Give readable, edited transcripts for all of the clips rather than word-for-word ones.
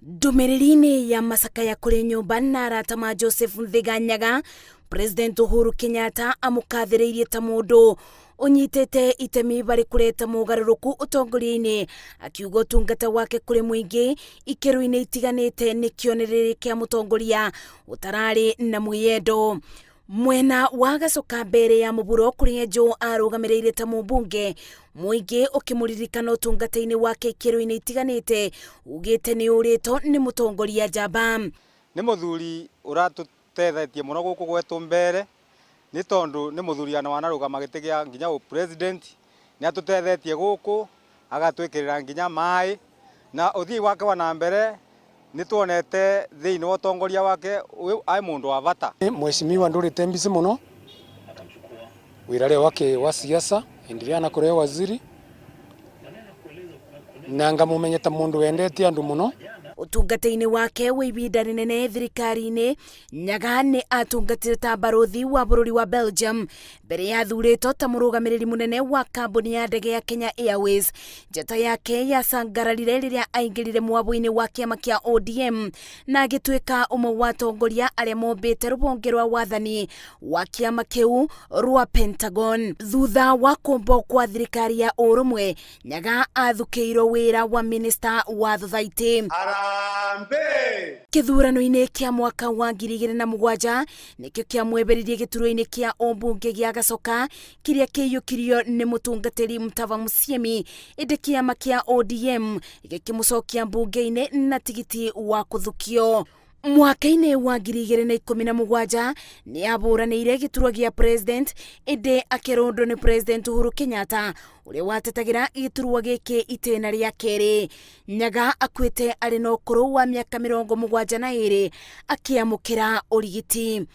Ndũmĩrĩri-inĩ ya macakaya kũrĩ nyũmba na arata ma Joseph Nthiga Nyaga, President Uhuru Kenyatta amũkathĩrĩirie ta mũndũ ũnyitĩte itemi barĩ kũreta mogarũrũku ũtongoria-inĩ, akiuga ũtungata wake kũrĩ mũingĩ ikĩro-inĩ itiganĩte nĩ kĩonereria kĩa mũtongoria ũtararĩ na mwĩyendo. Mwena wa Gacoka mbere ya mũburo kũrĩa Joe arũgamĩrĩire ta mũmbunge, mũingĩ ũkĩmũririkana ũtungata-inĩ wake ikĩro-inĩ itiganĩte, ugĩte nĩ ũrĩtwo nĩ mũtongoria njamba. Nĩ mũthuri ũratũtethetie mũno gũkũ gwetũ mbere, nĩ tondũ nĩ mũthuri ana wanarũgama gĩtĩ gĩa nginya ũ president, nĩ atũtethetie gũkũ agatwĩkĩrĩra nginya maĩ, na ũthii wake wa na mbere nĩ tuonete thĩinĩ wa ũtongoria wake ai mũndũ wa bata. Mheshimiwa ndurite mbisi muno wirare wake wa siasa endelea na kurea waziri na ngamumenyeta mundu wendete andu muno. Ũtungata-inĩ wake wa ibinda rĩnene thirikari-inĩ, Nyaga nĩ atungatire ta barũthi wa bũrũri wa Belgium mbere ya thurĩtwo ta mũrũgamĩrĩri mũnene wa kambuni ya ndege ya Kenya Airways. Njata yake yacangararire rĩrĩa aingĩrire mwabũ-inĩ wa kĩama kĩa ODM na agĩtuĩka ũmwe wa atongoria arĩa mombĩte rũhonge rwa wathani wa kĩama kĩu rwa Pentagon. Thutha wa kũmbwo kwa thirikari ya ũrũmwe, Nyaga athukĩirwo wĩra wa minista wa thothaitĩ. Harambee! Kĩthurano-inĩ kĩa mwaka wa 2007 nĩkĩo kĩamweberirie gĩturwa-inĩ kĩa ũmbunge gĩa Gacoka kĩrĩa kĩiyũkirio nĩ mũtungatĩri Mutava Musyimi, ĩndĩ kĩama kĩa ODM gĩkĩmũcokia mbunge-inĩ na tigiti wa kũthukio. Mwaka-inĩ wa 2017 nĩ abũranĩire gĩturwa gĩa president, ĩndĩ akĩrũndwo nĩ President Uhuru Kenyatta ũrĩa watetagĩra gĩturwa gĩkĩ itĩna rĩa kerĩ. Nyaga akuĩte arĩ na ũkũrũ wa mĩaka 72 akĩamũkĩra ũrigiti.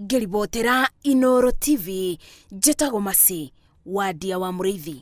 Ngĩribotera Inooro TV, njĩtagwo Mercy Wandia wa Mũrĩithi.